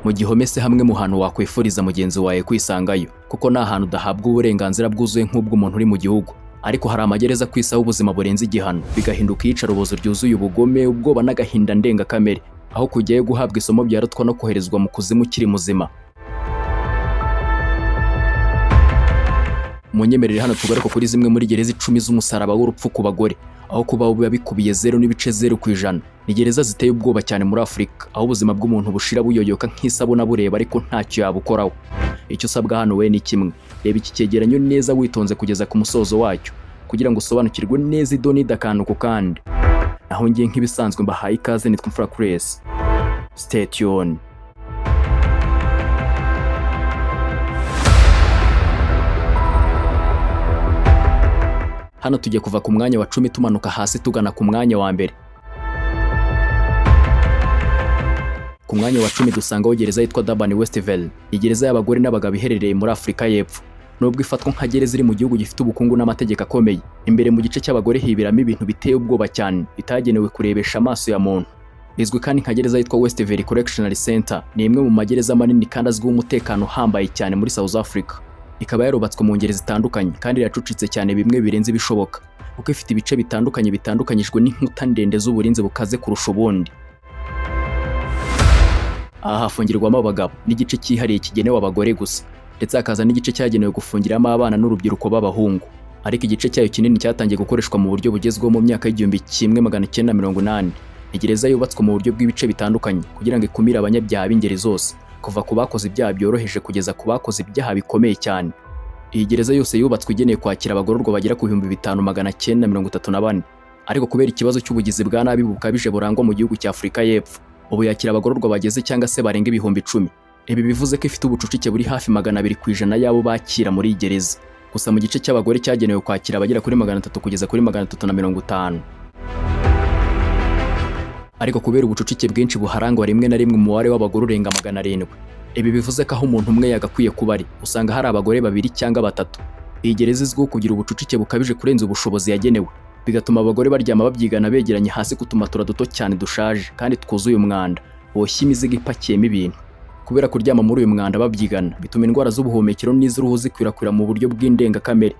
Mu gihome se hamwe mu hantu wakwifuriza mugenzi wawe kwisangayo, kuko ni ahantu udahabwa uburenganzira bwuzuye nk'ubw'umuntu uri mu gihugu. Ariko hari amagereza ku isi aho ubuzima burenze igihano, bigahinduka iyicarubozo ryuzuye ubugome, ubwoba n'agahinda ndengakamere, aho kujyayo guhabwa isomo byarutwa no koherezwa mu kuzimu ukiri muzima. Munyemerere hano tugaruka kuri zimwe muri gereza 10 z'umusaraba w'urupfu ku bagore, aho kubaho biba bikubiye 0.0%. Ni gereza ziteye ubwoba cyane muri Afurika, aho ubuzima bw'umuntu bushira buyoyoka nk'isabune bureba, ariko ntacyo yabukoraho. Icyo usabwa hano we ni kimwe: reba iki cyegeranyo neza witonze kugeza ku musozo wacyo, kugira ngo usobanukirwe neza idonida akantu ku kandi. Naho ngiye nk'ibisanzwe mbahaye ikaze, nitwa Mfura Chris. Stay tuned. Hano tujya kuva ku mwanya wa 10 tumanuka hasi tugana ku mwanya wa mbere. Ku mwanya wa 10 dusangaho gereza yitwa Durban Westville, gereza y'abagore n'abagabo iherereye muri Afurika y'Epfo. Nubwo ifatwa nka gereza iri mu gihugu gifite ubukungu n'amategeko akomeye, imbere mu gice cy'abagore hibiramo ibintu biteye ubwoba cyane bitagenewe kurebesha amaso ya muntu. Izwi kandi nka gereza yitwa Westville Correctional Center, ni imwe mu magereza manini kandi azwiho umutekano uhambaye cyane muri South Africa. Ikaba yarubatswe mu ngeri zitandukanye kandi iracucitse cyane bimwe birenze ibishoboka, kuko ifite ibice bitandukanye bitandukanyijwe n'inkuta ndende z'uburinzi bukaze kurusha ubundi. Aha hafungirwamo abagabo n'igice cyihariye kigenewe abagore gusa, ndetse hakaza n'igice cyagenewe gufungiramo abana n'urubyiruko b'abahungu. Ariko igice cyayo kinini cyatangiye gukoreshwa mu buryo bugezweho mu myaka y'1980. Ni gereza yubatswe mu buryo bw'ibice bitandukanye kugira ngo ikumire abanyabyaha b'ingeri zose, kuva ku bakoze ibyaha byoroheje kugeza ku bakoze ibyaha bikomeye cyane. Iyi gereza yose yubatswe igenewe kwakira abagororwa bagera ku 5934, ariko kubera ikibazo cy'ubugizi bwa nabi bukabije burangwa mu gihugu cya Afurika y'Epfo, ubu yakira abagororwa bageze cyangwa se barenga 10,000. Ibi bivuze ko ifite ubucucike buri hafi 200% y'abo bakira muri iyi gereza. Gusa mu gice cy'abagore cyagenewe kwakira abagera kuri 300 kugeza kuri 350. Ariko kubera ubucucike bwinshi buharangwa, rimwe na rimwe umubare w'abagore urenga 700. Ibi bivuze ko aho umuntu umwe yagakwiye kuba ari, usanga hari abagore babiri cyangwa batatu. Iyi gereza izwiho kugira ubucucike bukabije kurenza ubushobozi yagenewe, bigatuma abagore baryama babyigana begeranye hasi ku tumatura duto cyane dushaje kandi twuzuye umwanda, boshye imizigo ipakiyemo ibintu. Kubera kuryama muri uyu mwanda babyigana, bituma indwara z'ubuhumekero n'iz'uruhu zikwirakwira mu buryo bw'indengakamere.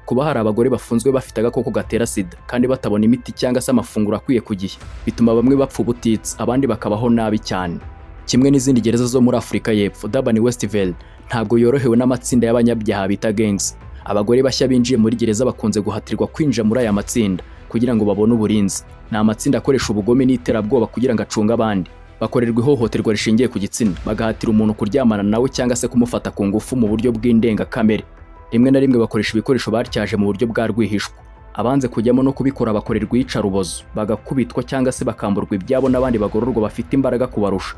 Kuba hari abagore bafunzwe bafite agakoko gatera sida kandi batabona imiti cyangwa se amafunguro akwiye ku gihe, bituma bamwe bapfa ubutitsa, abandi bakabaho nabi cyane. Kimwe n'izindi gereza zo muri Afurika y'Epfo, Durban Westville ntabwo yorohewe n'amatsinda y'abanyabyaha bita gangs. Abagore bashya binjiye muri gereza bakunze guhatirwa kwinjira muri aya matsinda kugira ngo babone uburinzi. Ni amatsinda akoresha ubugome n'iterabwoba kugira ngo acunge abandi. Bakorerwa ihohoterwa rishingiye ku gitsina, bagahatira umuntu kuryamana nawe cyangwa se kumufata ku ngufu mu buryo bw'indengakamere. Rimwe na rimwe bakoresha ibikoresho batyaje mu buryo bwa rwihishwa. Abanze kujyamo no kubikora bakorerwa iyicarubozo, bagakubitwa cyangwa se bakamburwa ibyabo n'abandi bagororwa bafite imbaraga kubarusha.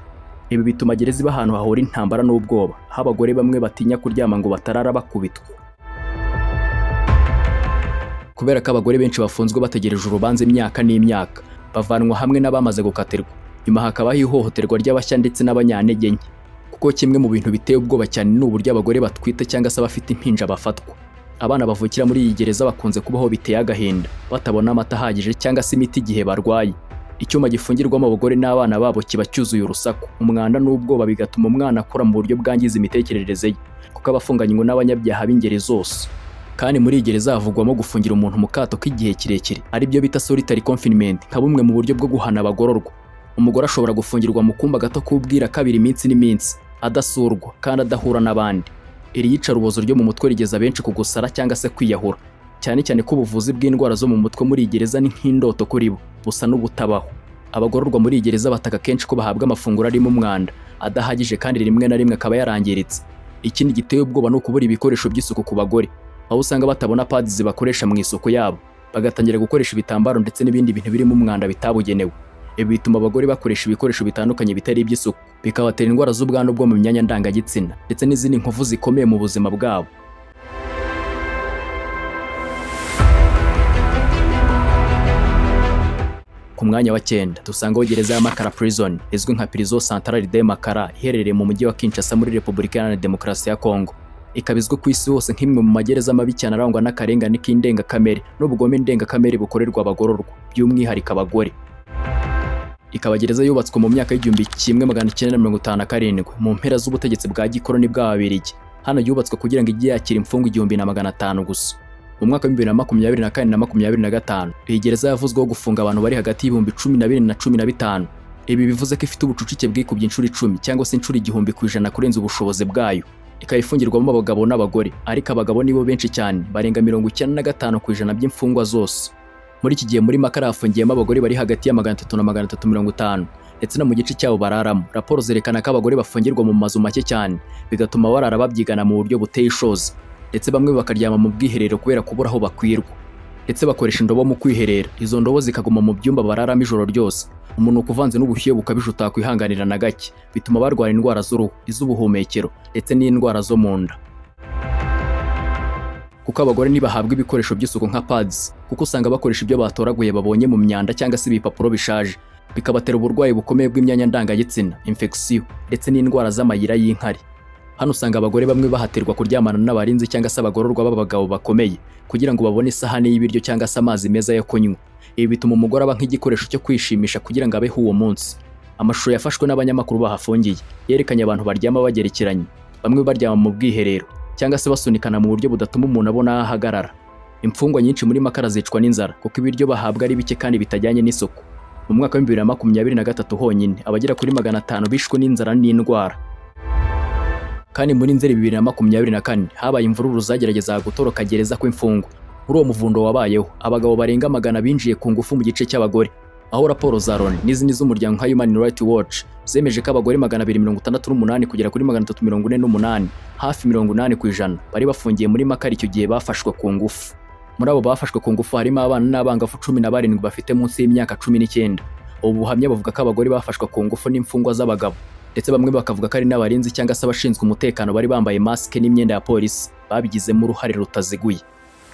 Ibi bituma gereza iba ahantu hahora intambara n'ubwoba, aho abagore bamwe batinya kuryama ngo batarara bakubitwa. Kubera ko abagore benshi bafunzwe bategereje urubanza imyaka n'imyaka, bavanwa hamwe n'abamaze gukatirwa, nyuma hakabaho ihohoterwa ry'abashya ndetse n'abanyantege nke. Kuko kimwe mu bintu biteye ubwoba cyane ni uburyo abagore batwite cyangwa se abafite impinja bafatwa. Abana bavukira muri iyi gereza bakunze kubaho biteye agahinda, batabona amata ahagije cyangwa se imiti igihe barwaye. Icyuma gifungirwamo abagore n'abana babo kiba cyuzuye urusaku, umwanda n'ubwoba, bigatuma umwana akura mu buryo bwangiza imitekerereze ye, kuko aba afunganywe n'abanyabyaha b'ingeri zose. Kandi muri iyi gereza havugwamo gufungira umuntu mu kato k'igihe kirekire, aribyo bita solitary confinement, nka bumwe mu buryo bwo guhana abagororwa. Umugore ashobora gufungirwa mu kumba gato k'ubwira kabiri iminsi n'iminsi, adasurwa kandi adahura n'abandi. Iri yicarubozo ryo mu mutwe rigeza benshi ku gusara cyangwa se kwiyahura, cyane cyane ko ubuvuzi bw'indwara zo mu mutwe muri iyi gereza ni nk'indoto kuri bo, busa n'ubutabaho. Abagororwa muri iyi gereza bataka kenshi ko bahabwa amafunguro arimo umwanda, adahagije kandi rimwe na rimwe akaba yarangiritse. Ikindi giteye ubwoba ni ukubura ibikoresho by'isuku ku bagore, aho usanga batabona pads bakoresha mu isuku yabo, bagatangira gukoresha ibitambaro ndetse n'ibindi bintu birimo umwanda bitabugenewe. Ibi bituma abagore bakoresha ibikoresho bitandukanye bitari iby'isuku, bikabatera indwara z'ubwandu bwo mu myanya ndangagitsina ndetse n'izindi nkovu zikomeye mu buzima bwabo. Ku mwanya wa 9 dusangaho gereza ya Makala Prison, izwi nka Prison Centrale de Makala, iherereye mu mujyi wa Kinshasa muri Repubulika Iharanira Demokarasi ya Kongo. Ikaba izwi ku isi hose nk'imwe mu magereza mabi cyane arangwa n'akarengane k'indengakamere n'ubugome ndengakamere bukorerwa abagororwa, by'umwihariko abagore. Ikaba gereza yubatswe mu myaka y'1957 mu mpera z'ubutegetsi bwa gikoloni bw'Ababiligi. Hano yubatswe kugira ngo ijye yakira imfungwa 1500 gusa. Mu mwaka wa 2024 na 25, iyi gereza yavuzweho gufunga abantu bari hagati y'12,000 na 15,000. Ibi bivuze ko ifite ubucucike bwikubye inshuro 10 cyangwa se inshuro 1000% kurenza ubushobozi bwayo. Ikaba ifungirwamo abagabo n'abagore, ariko abagabo nibo benshi cyane, barenga 95% by'imfungwa zose. Muri iki gihe muri Makala hafungiyemo abagore bari hagati ya 300 na 350, ndetse no mu gice cyabo bararamo. Raporo zerekana ko abagore bafungirwa mu mazu make cyane, bigatuma barara babyigana mu buryo buteye ishozi, ndetse bamwe bakaryama mu bwiherero kubera kubura aho bakwirwa, ndetse bakoresha indobo mu kwiherera, izo ndobo zikaguma mu byumba bararamo ijoro ryose. Umunuko uvanze n'ubushyuhe bukabije utakwihanganira na gake bituma barwara indwara z'uruhu, iz'ubuhumekero ndetse n'indwara zo mu nda, kuko abagore ntibahabwa ibikoresho by'isuku nka pads, kuko usanga bakoresha ibyo batoraguye babonye mu myanda cyangwa se ibipapuro bishaje, bikabatera uburwayi bukomeye bw'imyanya ndangagitsina, infection, ndetse n'indwara z'amayira y'inkari. Hano usanga abagore bamwe bahatirwa kuryamana n'abarinzi cyangwa se abagororwa b'abagabo bakomeye kugira ngo babone isahani y'ibiryo cyangwa se amazi meza yo kunywa. Ibi bituma umugore aba nk'igikoresho cyo kwishimisha kugira ngo abeho uwo munsi. Amashusho yafashwe n'abanyamakuru bahafungiye yerekanye abantu baryama bagerekeranye, bamwe baryama mu bwiherero cyangwa se basunikana mu buryo budatuma umuntu abona aho ahagarara. Imfungwa nyinshi muri Makala zicwa n'inzara kuko ibiryo bahabwa ari bike kandi bitajyanye n'isuku. Mu mwaka wa 2023 honyine, abagera kuri 500 bishwe n'inzara n'indwara. Kandi muri Nzeri 2024 habaye imvururu zageragezaga gutoroka gereza kw'imfungwa. Muri uwo muvundo wabayeho, abagabo barenga 100 binjiye ku ngufu mu gice cy'abagore, aho raporo za Loni n'izindi z'umuryango nka Human Rights Watch zemeje ko abagore 268 kugera kuri 348, hafi 80%, bari bafungiye muri Makala icyo gihe bafashwe ku ngufu. Muri abo bafashwe ku ngufu harimo abana n'abangavu 17 bafite munsi y'imyaka 19. Ubu buhamya buvuga ko abagore bafashwe ku ngufu n'imfungwa z'abagabo, ndetse bamwe bakavuga ko ari n'abarinzi cyangwa se abashinzwe umutekano bari bambaye masike n'imyenda ya polisi babigizemo uruhare rutaziguye.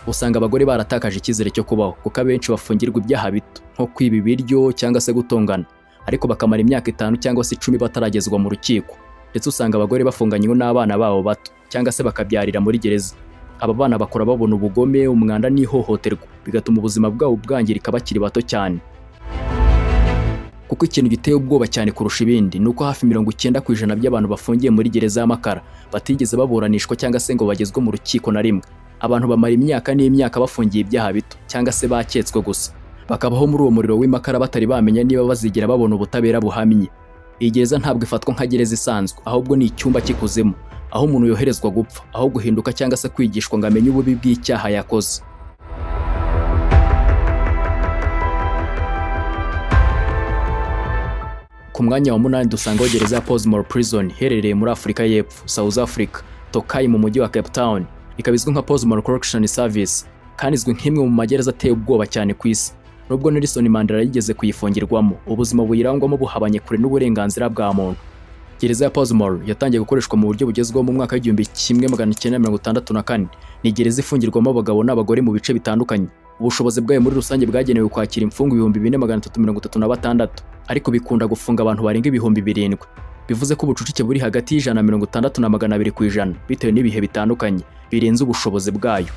Usanga abagore baratakaje icyizere cyo kubaho, kuko abenshi bafungirwa ibyaha bito nko kwiba ibiryo cyangwa se gutongana, ariko bakamara imyaka 5 cyangwa se 10 bataragezwa mu rukiko. Ndetse usanga abagore bafunganywe n'abana babo bato cyangwa se bakabyarira muri gereza. Aba bana bakura babona ubugome, umwanda n'ihohoterwa, bigatuma ubuzima bwabo bwangirika bakiri bato cyane. Kuko ikintu giteye ubwoba cyane kurusha ibindi ni uko hafi 90% by'abantu bafungiye muri gereza ya Makala batigeze baburanishwa cyangwa se ngo bagezwe mu rukiko na rimwe. Abantu bamara imyaka n'imyaka bafungiye ibyaha bito cyangwa se baketswe gusa, bakabaho muri uwo muriro w'imakara batari bamenya niba bazigera babona ubutabera buhamye. Iyi gereza ntabwo ifatwa nka gereza isanzwe, ahubwo ni icyumba cy'ikuzimu aho umuntu yoherezwa gupfa aho guhinduka cyangwa se kwigishwa ngo amenye ububi bw'icyaha yakoze. Ku mwanya wa 8 dusangaho gereza ya Pollsmoor Prison iherereye muri Afurika y'Epfo, South Africa, Tokai mu mujyi wa Cape Town. Ikaba izwi nka Pollsmoor Correction Service kandi izwi nk'imwe mu magereza ateye ubwoba cyane ku isi. Nubwo Nelson Mandela yigeze kuyifungirwamo, ubuzima buyirangwamo buhabanye kure n'uburenganzira bwa muntu. Gereza ya Pollsmoor yatangiye gukoreshwa mu buryo bugezweho mu mwaka wa 1964. Ni gereza ifungirwamo abagabo n'abagore mu bice bitandukanye. Ubushobozi bwayo muri rusange bwagenewe kwakira imfungwa 4336, ariko bikunda gufunga abantu barenga 7000. Bivuze ko ubucucike buri hagati y'160 na 200% bitewe n'ibihe bitandukanye, birenze ubushobozi bwayo.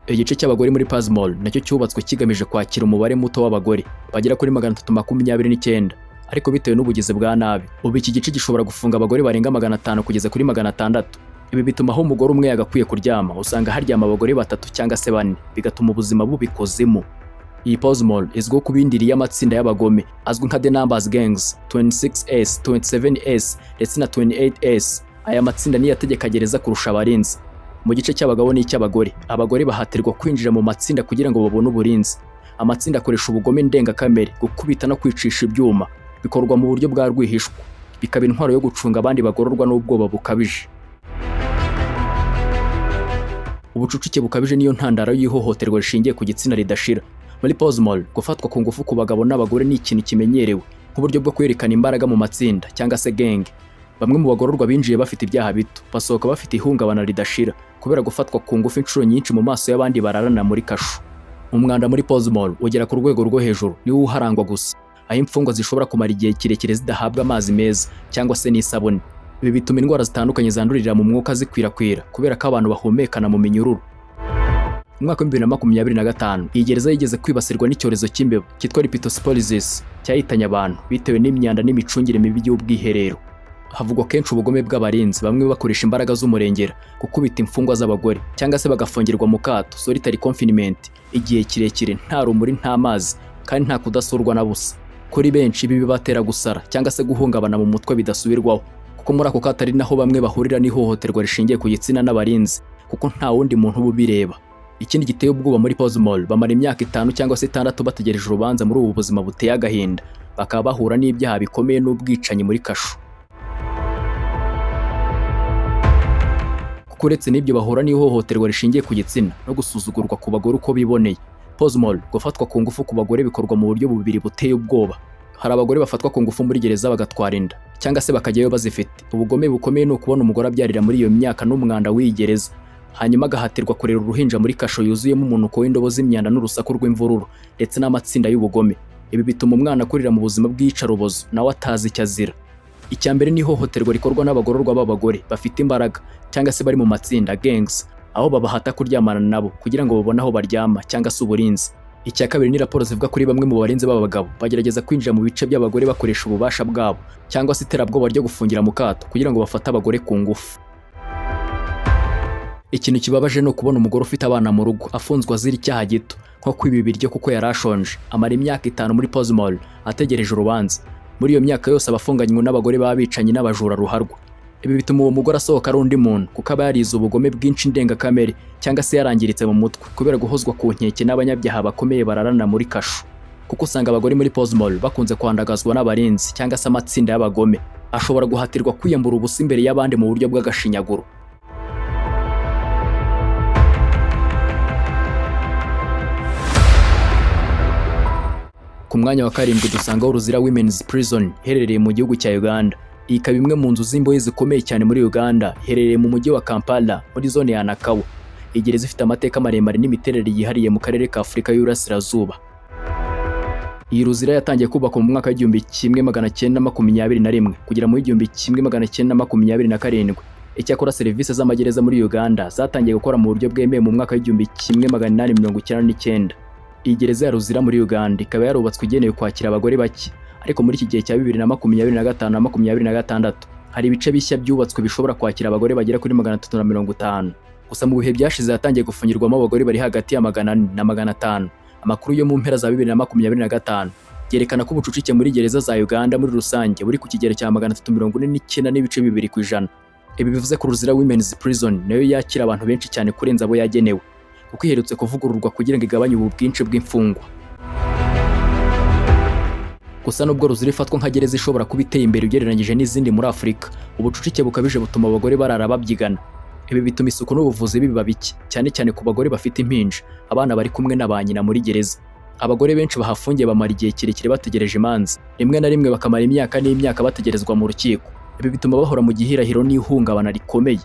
Igice cy'abagore muri Pollsmoor nacyo cyubatswe kigamije kwakira umubare muto w'abagore bagera kuri 329, ariko bitewe n'ubugizi bwa nabi, ubu iki gice gishobora gufunga abagore barenga 500 kugeza kuri 600. Ibi bituma aho umugore umwe yagakwiye kuryama usanga haryama abagore batatu cyangwa se bane, bigatuma ubuzima buba ikuzimu. Iyi Pollsmoor izwiho kuba indiri y'amatsinda y'abagome azwi nka The Numbers Gangs, 26S, 27S ndetse na 28S. Aya matsinda niyo ategeka gereza kurusha abarinzi. Mu gice cy'abagabo n'icy'abagore, abagore bahatirwa kwinjira mu matsinda kugira ngo babone uburinzi. Amatsinda akoresha ubugome ndengakamere, gukubita no kwicisha ibyuma, bikorwa mu buryo bwa rwihishwa, bikaba intwaro yo gucunga abandi bagororwa n'ubwoba bukabije. Ubucucike bukabije niyo ntandaro y'ihohoterwa rishingiye ku gitsina ridashira. Muri Pollsmoor, gufatwa ku ngufu ku bagabo n'abagore ni ikintu kimenyerewe nk'uburyo bwo kwerekana imbaraga mu matsinda cyangwa se gang. Bamwe mu bagororwa binjiye bafite ibyaha bito, basohoka bafite ihungabana ridashira kubera gufatwa ku ngufu inshuro nyinshi mu maso y'abandi bararana muri kasho. Umwanda muri Pollsmoor ugera ku rwego rwo hejuru, niwo uharangwa gusa, aho imfungwa zishobora kumara igihe kirekire zidahabwa amazi meza cyangwa se n'isabune. Ibi bituma indwara zitandukanye zandurira mu mwuka zikwirakwira kubera ko abantu bahumekana mu minyururu. Mu mwaka wa 2025, iyi gereza yigeze kwibasirwa n'icyorezo cy'imbeba cyitwa leptospirosis, cyahitanye abantu bitewe n'imyanda n'imicungire mibi y'ubwiherero. Havugwa kenshi ubugome bw'abarinzi, bamwe bakoresha imbaraga z'umurengera gukubita imfungwa z'abagore, cyangwa se bagafungirwa mu kato, solitary confinement, igihe kirekire, nta rumuri, nta mazi kandi nta kudasurwa na busa. Kuri benshi ibi bibatera gusara cyangwa se guhungabana mu mutwe bidasubirwaho, kuko muri ako kato ari naho bamwe bahurira n'ihohoterwa rishingiye ku gitsina n'abarinzi, kuko nta wundi muntu uba ubireba. Ikindi giteye ubwoba, muri Pollsmoor bamara imyaka 5 cyangwa se 6 bategereje urubanza. Muri ubu buzima buteye agahinda, bakaba bahura n'ibyaha bikomeye n'ubwicanyi muri kasho, kuko uretse n'ibyo bahura n'ihohoterwa rishingiye ku gitsina no gusuzugurwa ku bagore uko biboneye. Pollsmoor, gufatwa ku ngufu ku bagore bikorwa mu buryo bubiri buteye ubwoba. Hari abagore bafatwa ku ngufu muri gereza bagatwara inda, cyangwa se bakajyayo bazifite. Ubugome bukomeye ni ukubona umugore abyarira muri iyo myaka n'umwanda w'iyi gereza, hanyuma agahatirwa kurera uruhinja muri kasho yuzuyemo umunuko w'indobo z'imyanda n'urusaku rw'imvururu ndetse n'amatsinda y'ubugome. Ibi bituma umwana akurira mu buzima bw'iyicarubozo, nawe atazi icyo azira. Icya mbere ni ihohoterwa rikorwa n'abagororwa b'abagore bafite imbaraga cyangwa se bari mu matsinda, gangs, aho babahata kuryamana nabo kugira ngo babone aho baryama cyangwa se uburinzi. Icya kabiri ni raporo zivuga kuri bamwe mu barinzi b'abagabo bagerageza kwinjira mu bice by'abagore bakoresha ububasha bwabo cyangwa se iterabwoba ryo gufungira mu kato kugira ngo bafate abagore ku ngufu. Ikintu kibabaje ni ukubona umugore ufite abana mu rugo afunzwe azira icyaha gito nko kwiba ibiryo kuko yari ashonje, amara imyaka 5 muri Pollsmoor ategereje urubanza. Muri iyo myaka yose aba afunganywe n'abagore b'abicanyi n'abajura ruharwa. Ibi bituma uwo mugore asohoka ari undi muntu, kuko aba yarize ubugome bwinshi ndengakamere cyangwa se yarangiritse mu mutwe kubera guhozwa ku nkeke n'abanyabyaha bakomeye bararana muri kasho, kuko usanga abagore muri Pollsmoor bakunze kwandagazwa n'abarinzi cyangwa se amatsinda y'abagome. Ashobora guhatirwa kwiyambura ubusa imbere y'abandi mu buryo bw'agashinyaguro. Ku mwanya wa karindwi dusangaho Luzira Women's Prison, iherereye mu gihugu cya Uganda. Iyi ikaba imwe mu nzu z'imbohe zikomeye cyane muri Uganda, iherereye mu mujyi wa Kampala muri zone ya Nakawa. Iyi gereza ifite amateka maremare n'imiterere yihariye mu karere ka Afurika y'Uburasirazuba. Iyi Luzira yatangiye kubakwa mu mwaka wa 1921 kugera mu 1927. Icyakora serivisi z'amagereza muri Uganda zatangiye gukora mu buryo bwemewe mu mwaka wa 1899. Iyi gereza ya Luzira muri Uganda ikaba yarubatswe igenewe kwakira abagore bake, ariko muri iki gihe cya 2025 na 26 hari ibice bishya byubatswe bishobora kwakira abagore bagera kuri 350. Gusa mu bihe byashize yatangiye gufungirwamo abagore bari hagati ya 400 na 500. Amakuru yo mu mpera za 2025 yerekana ko ubucucike muri gereza za Uganda muri rusange buri ku kigero cya 349.2%. Ibi bivuze ko Luzira Women's Prison nayo yakira abantu benshi cyane kurenza abo yagenewe, kuko iherutse kuvugururwa kugira ngo igabanye ubu bwinshi bw'imfungwa. Gusa nubwo Luzira ifatwa nka gereza ishobora kuba iteye imbere ugereranyije n'izindi muri Afurika, ubucucike bukabije butuma abagore barara babyigana. Ibi bituma isuku n'ubuvuzi biba bike, cyane cyane ku bagore bafite impinja, abana bari kumwe na ba nyina muri gereza. Abagore benshi bahafungiye bamara igihe kirekire bategereje imanza, rimwe na rimwe bakamara imyaka n'imyaka bategerezwa mu rukiko. Ibi bituma bahora mu gihirahiro n'ihungabana rikomeye.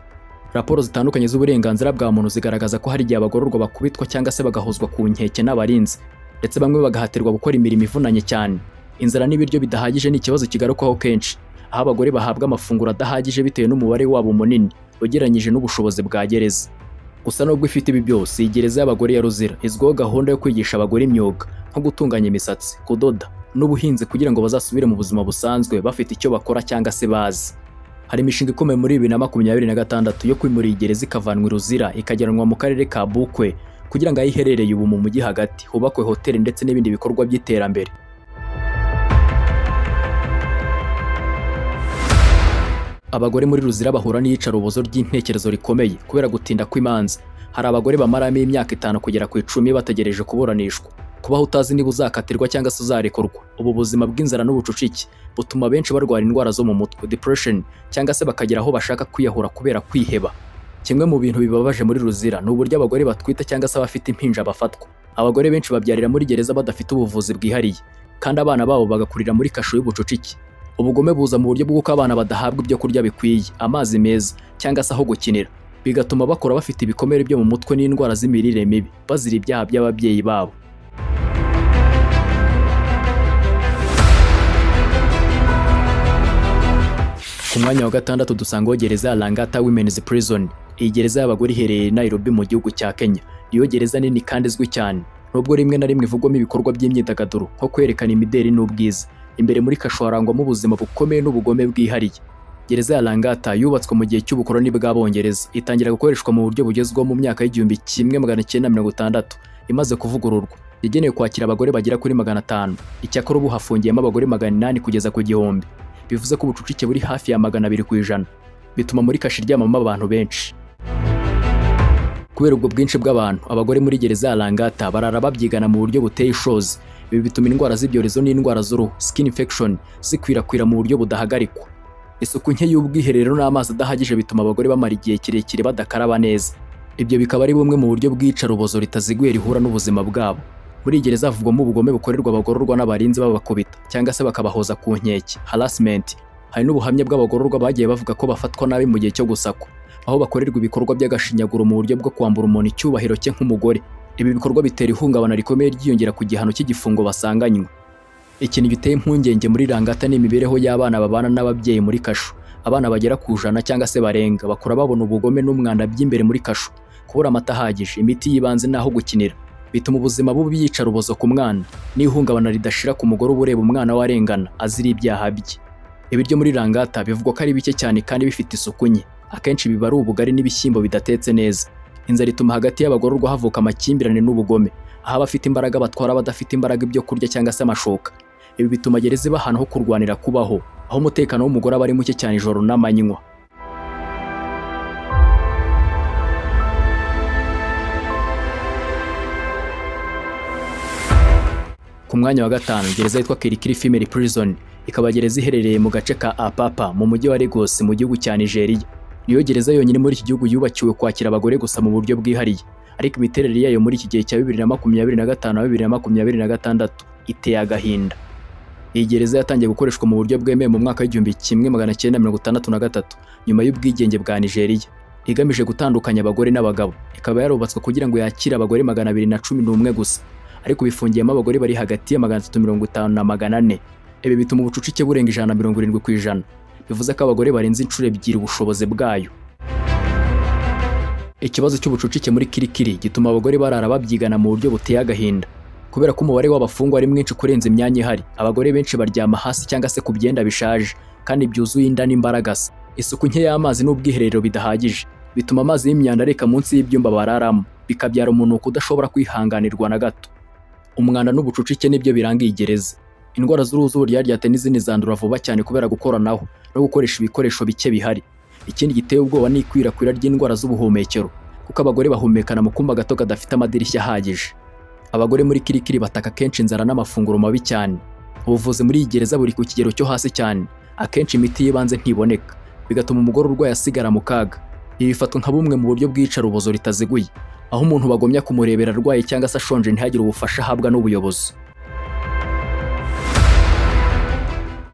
Raporo zitandukanye z'uburenganzira bwa muntu zigaragaza ko hari igihe abagororwa bakubitwa cyangwa se bagahozwa ku nkeke n'abarinzi, ndetse bamwe bagahatirwa gukora imirimo ivunanye cyane. Inzara n'ibiryo bidahagije ni ikibazo kigarukwaho kenshi, aho abagore bahabwa amafunguro adahagije bitewe n'umubare wabo munini ugereranyije n'ubushobozi bwa gereza. Gusa nubwo ifite ibi byose, iyi gereza y'abagore ya Luzira izwiho gahunda yo kwigisha abagore imyuga nko gutunganya imisatsi, kudoda n'ubuhinzi, kugira ngo bazasubire mu buzima busanzwe bafite icyo bakora cyangwa se bazi. Hari imishinga ikomeye muri 2026 yo kwimura iyi gereza, ikavanwa i Luzira ikajyanwa mu karere ka Bukwe, kugira ngo aho iherereye ubu mu mujyi hagati hubakwe hoteli ndetse n'ibindi bikorwa by'iterambere. Abagore muri Luzira bahura n'iyicarubozo ry'intekerezo rikomeye kubera gutinda kw'imanza. Hari abagore bamaramo imyaka 5 kugera ku 10 bategereje kuburanishwa. Kubaho utazi niba uzakatirwa cyangwa se uzarekurwa. Ubu buzima bw'inzara n'ubucucike butuma benshi barwara indwara zo mu mutwe, depression, cyangwa se bakagera aho bashaka kwiyahura kubera kwiheba. Kimwe mu bintu bibabaje muri Luzira ni uburyo abagore batwite cyangwa se abafite impinja bafatwa. Abagore benshi babyarira muri gereza badafite ubuvuzi bwihariye, kandi abana babo bagakurira muri kasho y'ubucucike. Ubugome buza mu buryo bw'uko abana badahabwa ibyo kurya bikwiye, amazi meza cyangwa se aho gukinira, bigatuma bakura bafite ibikomere byo mu mutwe n'indwara z'imirire mibi, bazira ibyaha by'ababyeyi babo. Ku Ku mwanya wa gatandatu dusangaho gereza ya Langata Women's Prison. Iyi gereza y'abagore iherereye i Nairobi mu gihugu cya Kenya. Niyo gereza nini kandi izwi cyane, nubwo rimwe na rimwe ivugwamo ibikorwa by'imyidagaduro nko kwerekana imideri n'ubwiza. Imbere muri kasho harangwamo ubuzima bukomeye n'ubugome bwihariye. Gereza ya Langata yubatswe mu gihe cy'ubukoloni bw'Abongereza, itangira gukoreshwa mu buryo bugezweho mu myaka y'1960 imaze kuvugururwa. Yagenewe kwakira abagore bagera kuri 500. Icyakora ubu hafungiyemo abagore 800 kugeza ku 1000, bivuze ko ubucucike buri hafi ya 200%. Bituma muri kasho iryamamo abantu benshi. Kubera ubwo bwinshi bw'abantu, abagore muri gereza ya Langata barara babyigana mu buryo buteye ishozi. Ibi bituma indwara z'ibyorezo n'indwara z'uruhu, skin infection, zikwirakwira mu buryo budahagarikwa. Isuku nke y'ubwiherero n'amazi adahagije bituma abagore bamara igihe kirekire badakaraba neza. Ibyo bikaba ari bumwe mu buryo bw'iyicarubozo ritaziguye rihura n'ubuzima bwabo. Muri iyi gereza havugwamo ubugome bukorerwa abagororwa n'abarinzi babakubita cyangwa se bakabahoza ku nkeke, harassment. Hari n'ubuhamya bw'abagororwa bagiye bavuga ko bafatwa nabi mu gihe cyo gusakwa, aho bakorerwa ibikorwa by'agashinyaguro mu buryo bwo kwambura umuntu icyubahiro cye nk'umugore. Ibi bikorwa bitera ihungabana rikomeye ryiyongera ku gihano cy'igifungo basanganywe. Ikintu giteye impungenge muri Langata ni imibereho y'abana babana n'ababyeyi muri kasho. Abana bagera ku 100 cyangwa se barenga bakura babona ubugome n'umwanda by'imbere muri kasho. Kubura amata ahagije, imiti y'ibanze n'aho gukinira bituma ubuzima bubi, iyicarubozo ku mwana n'ihungabana ridashira ku mugore uba ureba umwana we arengana azira ibyaha bye. Ibiryo muri Langata bivugwa ko ari bike cyane kandi bifite isuku nke. Akenshi biba ari ubugari n'ibishyimbo bidatetse neza. Inzara ituma hagati y'abagororwa havuka amakimbirane n'ubugome, aho abafite imbaraga batwara abadafite imbaraga ibyo kurya cyangwa se amashuka. Ibi bituma gereza iba ahantu ho kurwanira kubaho, aho umutekano w'umugore aba ari muke cyane ijoro n'amanywa. Ku mwanya wa gatanu, gereza yitwa Kirikiri Female Prison, ikaba gereza iherereye mu gace ka Apapa mu mujyi wa Lagos mu gihugu cya Nigeria. Niyo gereza yonyine muri iki gihugu yubakiwe kwakira abagore gusa mu buryo bwihariye, ariko imiterere yayo muri iki gihe cya 2025 na 2026 iteye agahinda. Iyi gereza yatangiye gukoreshwa mu buryo bwemewe mu mwaka w'1963 nyuma y'ubwigenge bwa Nigeria, igamije gutandukanya abagore n'abagabo. Ikaba yarubatswe kugira ngo yakire abagore 211 gusa, ariko bifungiyemo abagore bari hagati ya 350 na 400. Ibi bituma ubucucike burenga 170%, bivuze ko abagore barenze inshuro ebyiri ubushobozi bwayo. Ikibazo cy'ubucucike muri Kirikiri gituma abagore barara babyigana mu buryo buteye agahinda. Kubera ko umubare w'abafungwa ari mwinshi kurenza imyanya ihari, abagore benshi baryama hasi cyangwa se ku byenda bishaje kandi byuzuye inda n'imbaragasa. Isuku nke y'amazi n'ubwiherero bidahagije bituma amazi y'imyanda areka munsi y'ibyumba bararamo, bikabyara umunuko udashobora kwihanganirwa na gato. Umwanda n'ubucucike nibyo biranga iyi gereza. Indwara z'uruhu z'uburyaryate n'izindi zandura vuba cyane kubera gukoranaho no gukoresha ibikoresho bike bihari. Ikindi giteye ubwoba ni ikwirakwira ry'indwara z'ubuhumekero, kuko abagore bahumekana mu kumba gato kadafite amadirishya ahagije. Abagore muri Kirikiri bataka kenshi inzara n'amafunguro mabi cyane. Ubuvuzi muri iyi gereza buri ku kigero cyo hasi cyane, akenshi imiti y'ibanze ntiboneka, bigatuma umugore urwaye asigara mu kaga. Ibi bifatwa nka bumwe mu buryo bw'iyicarubozo ritaziguye, aho umuntu bagomya kumurebera arwaye cyangwa se ashonje ntihagire ubufasha ahabwa n'ubuyobozi.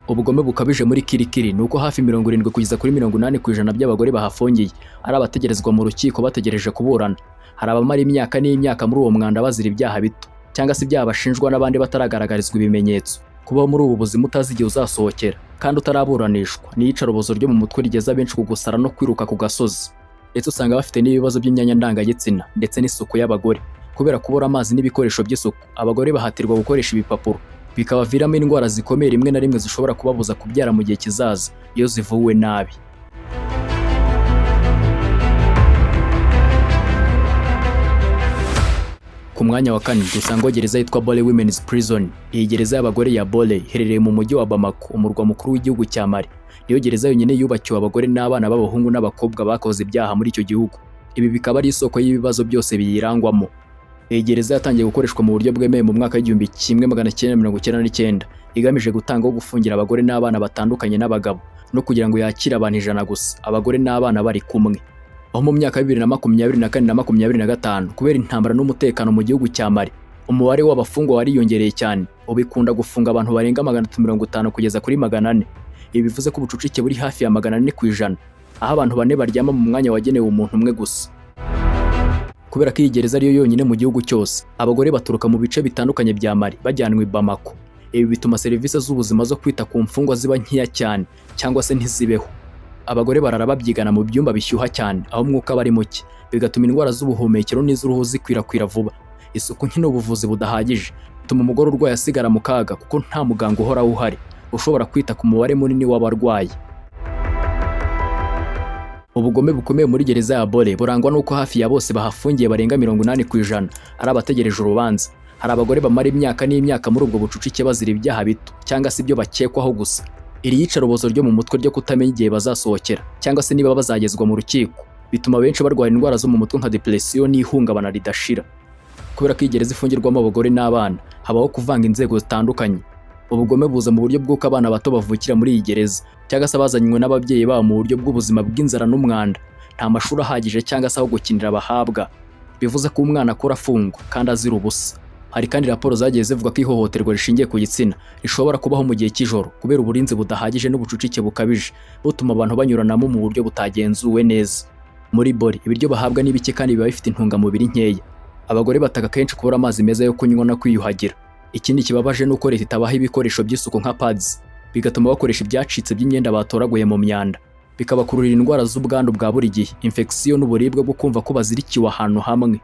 Ubugome bukabije muri Kirikiri ni uko hafi 70 kugeza kuri 80% by'abagore bahafungiye ari abategerezwa mu rukiko bategereje kuburana. Hari abamara imyaka n'imyaka muri uwo mwanda bazira ibyaha bito cyangwa se ibyaha bashinjwa n'abandi bataragaragarizwa ibimenyetso. Kubaho muri ubu buzima utazi igihe uzasohokera kandi utaraburanishwa ni iyicarubozo ryo mu mutwe rigeza benshi ku gusara no kwiruka ku gasozi. Ndetse usanga bafite n'ibibazo by'imyanya ndangagitsina ndetse n'isuku y'abagore. Kubera kubura amazi n'ibikoresho by'isuku, abagore bahatirwa gukoresha ibipapuro, bikabaviramo indwara zikomeye rimwe na rimwe zishobora kubabuza kubyara mu gihe kizaza iyo zivuwe nabi. Ku mwanya wa kane dusanga gereza yitwa Bole Women's Prison. Iyi gereza y'abagore ya Bole iherereye mu mujyi wa Bamako, umurwa mukuru w'igihugu cya Mali. Niyo gereza yonyine yubakiwe abagore n'abana b'abahungu n'abakobwa bakoze ibyaha muri icyo gihugu. Ibi bikaba ari isoko y'ibibazo byose biyirangwamo. Iyi gereza yatangiye gukoreshwa mu buryo bwemewe mu mwaka w'1999, igamije gutanga aho gufungira abagore n'abana batandukanye n'abagabo, no kugira ngo yakire abantu 100 gusa, abagore n'abana bari kumwe. Aho mu myaka ya 2024 na 2025, kubera intambara n'umutekano mu gihugu cya Mali, umubare w'abafungwa wariyongereye cyane, ubu ikunda gufunga abantu barenga 350 kugeza kuri 400. Ibi bivuze ko ubucucike buri hafi ya 400%, aho abantu bane baryama mu mwanya wagenewe umuntu umwe gusa. Kubera ko iyi gereza ariyo yonyine mu gihugu cyose, abagore baturuka mu bice bitandukanye bya Mali bajyanwa i Bamako. Ibi bituma serivisi z'ubuzima zo kwita ku mfungwa ziba nkeya cyane cyangwa se ntizibeho. Abagore barara babyigana mu byumba bishyuha cyane, aho umwuka aba ari muke, bigatuma indwara z'ubuhumekero n'iz'uruhu zikwirakwira vuba. Isuku nke n'ubuvuzi budahagije bituma umugore urwaye asigara mu kaga, kuko nta muganga uhoraho uhari ushobora kwita ku mubare munini w'abarwayi. Ubugome bukomeye muri gereza ya Bole burangwa n'uko hafi ya bose bahafungiye, barenga 80%, ari abategereje urubanza. Hari abagore bamara imyaka n'imyaka muri ubwo bucucike bazira ibyaha bito cyangwa se ibyo bakekwaho gusa. Iri yicarubozo ryo mu mutwe ryo kutamenya igihe bazasohokera cyangwa se niba bazagezwa mu rukiko bituma benshi barwara indwara zo mu mutwe nka depression n'ihungabana ridashira. Kubera ko iyi gereza ifungirwamo abagore n'abana, habaho kuvanga inzego zitandukanye. Ubugome buza mu buryo bw'uko abana bato bavukira muri iyi gereza cyangwa se abazanywe n'ababyeyi babo mu buryo bw'ubuzima bw'inzara n'umwanda, nta mashuri ahagije cyangwa se aho gukinira bahabwa. Bivuze ko umwana akura afungwa kandi azira ubusa. Hari kandi raporo zagiye zivuga ko ihohoterwa rishingiye ku gitsina rishobora kubaho mu gihe cy'ijoro kubera uburinzi budahagije n'ubucucike bukabije butuma abantu banyuranamo mu buryo butagenzuwe neza. Muri Bole, ibiryo bahabwa ni bike kandi biba bifite intungamubiri nkeya. Abagore bataka kenshi kubura amazi meza yo kunywa no kwiyuhagira. Ikindi kibabaje ni uko leta itabaha ibikoresho by'isuku nka pads, bigatuma bakoresha ibyacitse by'imyenda batoraguye mu myanda, bikabakururira indwara z'ubwandu bwa buri gihe, infection n'uburibwe bwo kumva ko bazirikiwe ahantu hamwe.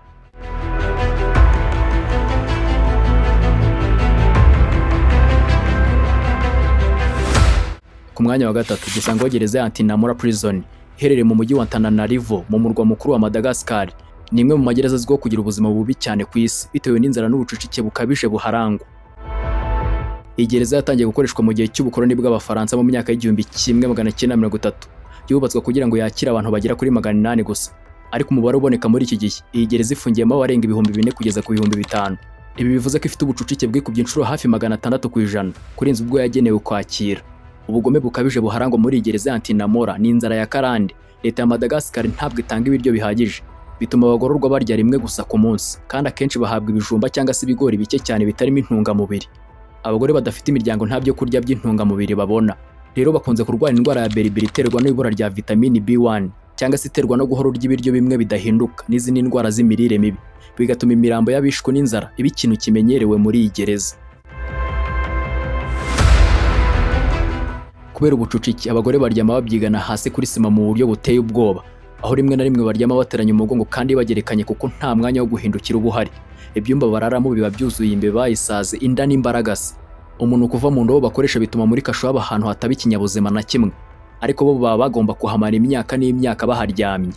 Ku mwanya wa gatatu dusangaho gereza ya Antanimora Prison, iherereye mu mujyi wa Antananarivo mu murwa mukuru wa Madagascar. Ni imwe mu magereza azwiho kugira ubuzima bubi cyane ku isi bitewe n'inzara n'ubucucike bukabije buharangwa. Iyi gereza yatangiye gukoreshwa mu gihe cy'ubukoloni bw'Abafaransa mu myaka y'1930. Yubatswe kugira ngo yakire abantu bagera kuri 800 gusa, ariko umubare uboneka muri iki gihe, iyi gereza ifungiyemo abarenga 4000 kugeza ku 5000. Ibi bivuze ko ifite ubucucike bwikubye inshuro hafi 600% kurenza ubwo yagenewe kwakira. Ubugome bukabije buharangwa muri iyi gereza ya Antanimora ni inzara ya karande. Leta ya Madagascar ntabwo itanga ibiryo bihagije, bituma abagororwa barya rimwe gusa ku munsi, kandi akenshi bahabwa ibijumba cyangwa se ibigori bike cyane bitarimo intungamubiri. Abagore badafite imiryango nta byo kurya by'intungamubiri babona, rero bakunze kurwara indwara ya beriberi iterwa n'ibura rya vitamini B1, cyangwa se iterwa no guhora urya ibiryo bimwe bidahinduka, n'izindi ndwara z'imirire mibi, bigatuma imirambo y'abishwe n'inzara iba ikintu kimenyerewe muri iyi gereza. Kubera ubucucike, abagore baryama babyigana hasi kuri sima mu buryo buteye ubwoba, aho rimwe na rimwe baryama bateranye umugongo kandi bagerekanye, kuko nta mwanya wo guhindukira uba uhari. Ibyumba bararamo biba byuzuye imbeba, isazi, inda n'imbaragasa. Umunuko uva mu ndobo bakoresha bituma muri kasho haba ahantu hataba ikinyabuzima na kimwe, ariko bo baba bagomba kuhamara imyaka n'imyaka baharyamye.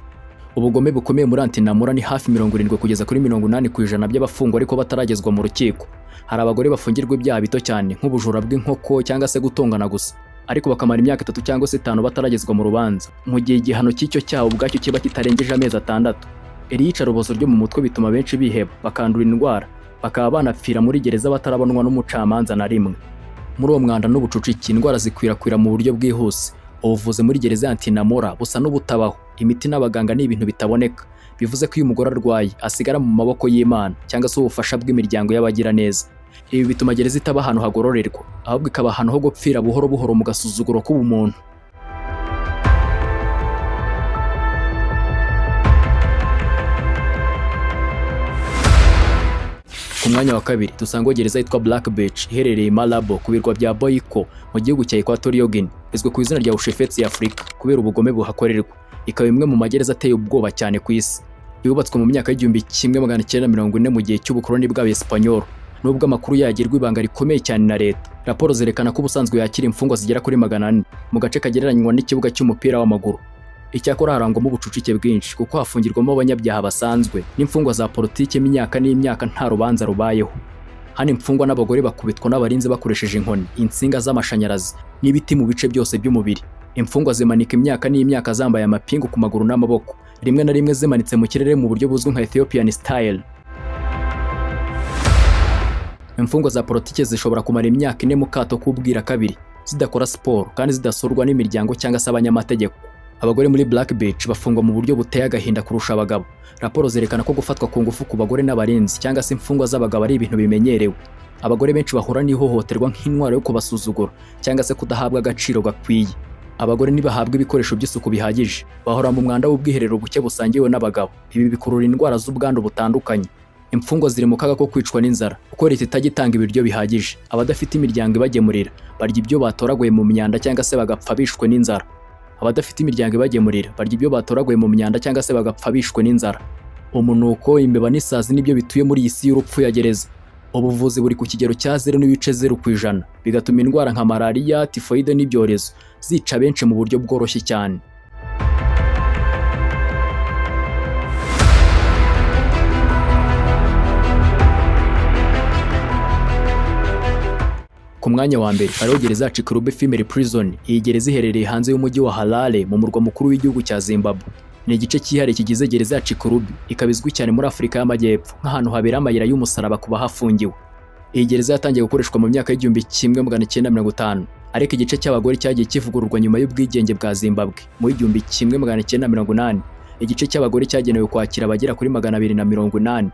Ubugome bukomeye muri Antanimora ni hafi 70 kugeza kuri 80% by'abafungwa ariko bataragezwa mu rukiko. Hari abagore bafungirwa ibyaha bito cyane nk'ubujura bw'inkoko cyangwa se gutongana gusa, ariko bakamara imyaka 3 cyangwa se 5 bataragezwa mu rubanza, mu gihe igihano cy'icyo cyaha ubwacyo kiba kitarengeje amezi 6. Iri yicarubozo ryo mu mutwe bituma benshi biheba, bakandura indwara, bakaba banapfira muri gereza batarabonwa n'umucamanza na rimwe. Muri uwo mwanda n'ubucucike, indwara zikwirakwira mu buryo bwihuse. Ubuvuzi muri gereza ya Antanimora busa n'ubutabaho. Imiti n'abaganga ni ibintu bitaboneka, bivuze ko iyo umugore arwaye asigara mu maboko y'Imana cyangwa se ubufasha bw'imiryango y'abagiraneza. Ibi bituma gereza itaba ahantu hagororerwa, ahubwo ikaba ahantu ho gupfira buhoro buhoro mu gasuzuguro k'ubumuntu. Ku mwanya wa kabiri dusanga gereza yitwa Black Beach, iherereye i Malabo ku birwa bya Boiko mu gihugu cya Equatorial Guinea. Izwi ku izina rya Auschwitz ya Afurika kubera ubugome buhakorerwa, ikaba imwe mu magereza ateye ubwoba cyane ku isi. Yubatswe mu myaka y'1940 mu gihe cy'ubukoloni bw'Abesipanyolo. Nubwo amakuru yagirwa ibanga rikomeye cyane na leta, raporo zerekana ko ubusanzwe yakira imfungwa zigera kuri 400 mu gace kagereranywa n'ikibuga cy'umupira w'amaguru. Icyakora harangwamo ubucucike bwinshi, kuko hafungirwamo abanyabyaha basanzwe n'imfungwa za politiki imyaka n'imyaka nta rubanza rubayeho. Hano imfungwa n'abagore bakubitwa n'abarinzi bakoresheje inkoni, insinga z'amashanyarazi n'ibiti mu bice byose by'umubiri. Imfungwa zimanika imyaka n'imyaka zambaye amapingu ku maguru n'amaboko, rimwe na rimwe zimanitse mu kirere mu buryo buzwi nka Ethiopian style. Imfungwa za politiki zishobora kumara imyaka 4 mu kato k'ubwira kabiri, zidakora siporo kandi zidasurwa n'imiryango cyangwa se abanyamategeko. Abagore muri Black Beach bafungwa mu buryo buteye agahinda kurusha abagabo. Raporo zerekana ko gufatwa ku ngufu ku bagore n'abarinzi cyangwa se imfungwa z'abagabo ari ibintu bimenyerewe. Abagore benshi bahura n'ihohoterwa nk'intwaro yo kubasuzugura cyangwa se kudahabwa agaciro gakwiye. Abagore ntibahabwa ibikoresho by'isuku bihagije, bahora mu mwanda w'ubwiherero buke busangiwe n'abagabo. Ibi bikurura indwara z'ubwandu butandukanye. Imfungwa ziri mu kaga ko kwicwa n'inzara kuko leta itajya itanga ibiryo bihagije. Abadafite imiryango ibagemurira barya ibyo batoraguye mu myanda cyangwa se bagapfa bishwe n'inzara. Abadafite imiryango ibagemurira barya ibyo batoraguye mu myanda cyangwa se bagapfa bishwe n'inzara. Umunuko, imbeba n'isazi nibyo bituye muri iyi si y'urupfu ya gereza. Ubuvuzi buri ku kigero cya 0.0%, bigatuma indwara nka malariya, tifoyide n'ibyorezo zica benshi mu buryo bworoshye cyane. Ku mwanya wa mbere hariho gereza ya Chikurubi Female Prison. Iyi gereza iherereye hanze y'umujyi wa Harare mu murwa mukuru w'igihugu cya Zimbabwe. Ni igice cyihariye kigize gereza ya Chikurubi, ikaba izwi cyane muri Afurika y'Amajyepfo nk'ahantu habera amayira y'umusaraba ku bahafungiwe. Iyi gereza yatangiye gukoreshwa mu myaka y'1950, ariko igice cy'abagore cyagiye kivugururwa nyuma y'ubwigenge bwa Zimbabwe mu 1980. Igice cy'abagore cyagenewe kwakira abagera kuri 280.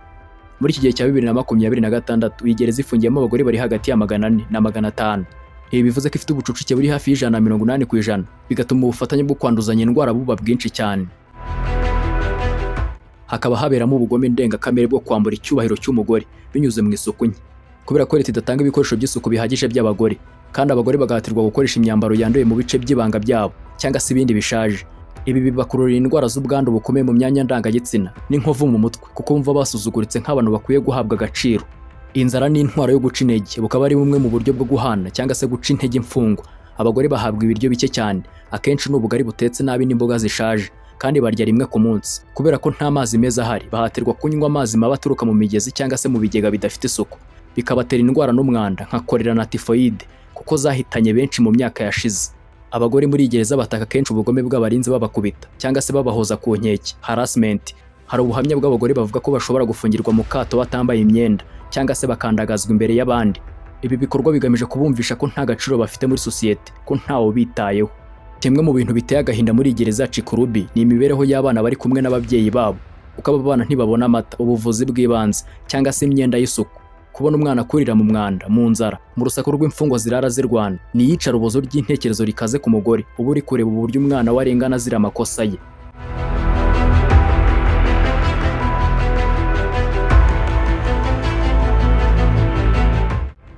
Muri iki gihe cya 2026, iyi gereza ifungiyemo abagore bari hagati ya 400 na 500. Ibi bivuze ko ifite ubucucike buri hafi y'180%, bigatuma ubufatanye bwo kwanduzanya indwara buba bwinshi cyane. Hakaba haberamo ubugome ndengakamere bwo kwambura icyubahiro cy'umugore binyuze mu isuku nke, kubera ko leta idatanga ibikoresho by'isuku bihagije by'abagore, kandi abagore bagahatirwa gukoresha imyambaro yanduye mu bice by'ibanga byabo cyangwa se ibindi bishaje. Ibi bibakururira indwara z'ubwandu bukomeye mu myanya ndangagitsina n'inkovu mu mutwe, kuko bumva basuzuguritse nk'abantu bakwiye guhabwa agaciro. Inzara ni intwaro yo guca intege, bukaba ari bumwe mu buryo bwo guhana cyangwa se guca intege imfungwa. Abagore bahabwa ibiryo bike cyane, akenshi ni ubugari butetse nabi n'imboga zishaje, kandi barya rimwe ku munsi. Kubera ko nta mazi meza ahari, bahatirwa kunywa amazi mabi aturuka mu migezi cyangwa se mu bigega bidafite isuku, bikabatera indwara n'umwanda nka kolera na tifoyide, kuko zahitanye benshi mu myaka yashize. Abagore muri iyi gereza bataka kenshi ubugome bw'abarinzi babakubita cyangwa se babahoza ku nkeke, harassment. Hari ubuhamya bw'abagore bavuga ko bashobora gufungirwa mu kato batambaye imyenda cyangwa se bakandagazwa imbere y'abandi. Ibi bikorwa bigamije kubumvisha ko nta gaciro bafite muri sosiyete, ko ntawe bitayeho. Kimwe mu bintu biteye agahinda muri iyi gereza ya Chikurubi ni imibereho y'abana bari kumwe n'ababyeyi babo, kuko aba bana ntibabona amata, ubuvuzi bw'ibanze cyangwa se imyenda y'isuku. Kubona umwana akurira mu mwanda, mu nzara, mu rusaku rw'imfungwa zirara zirwana, ni iyicarubozo ry'intekerezo rikaze ku mugore uba uri kureba uburyo umwana we arengana azira amakosa ye.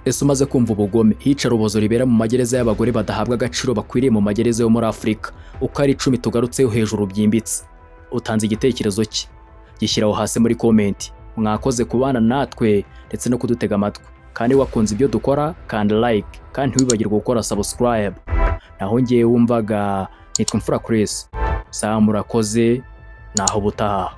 Ese umaze kumva ubugome, iyicarubozo ribera mu magereza y'abagore badahabwa agaciro bakwiriye mu magereza yo muri Afurika uko ari 10 tugarutseho hejuru byimbitse, utanze igitekerezo cye? Gishyiraho hasi muri comment. Mwakoze kubana natwe ndetse no kudutega amatwi, kandi wakunze ibyo dukora kanda like, kandi ntiwibagirwe gukora subscribe. Naho ngewe wumvaga nitwa Mfura Chris. Sawa, murakoze, naho ubutaha.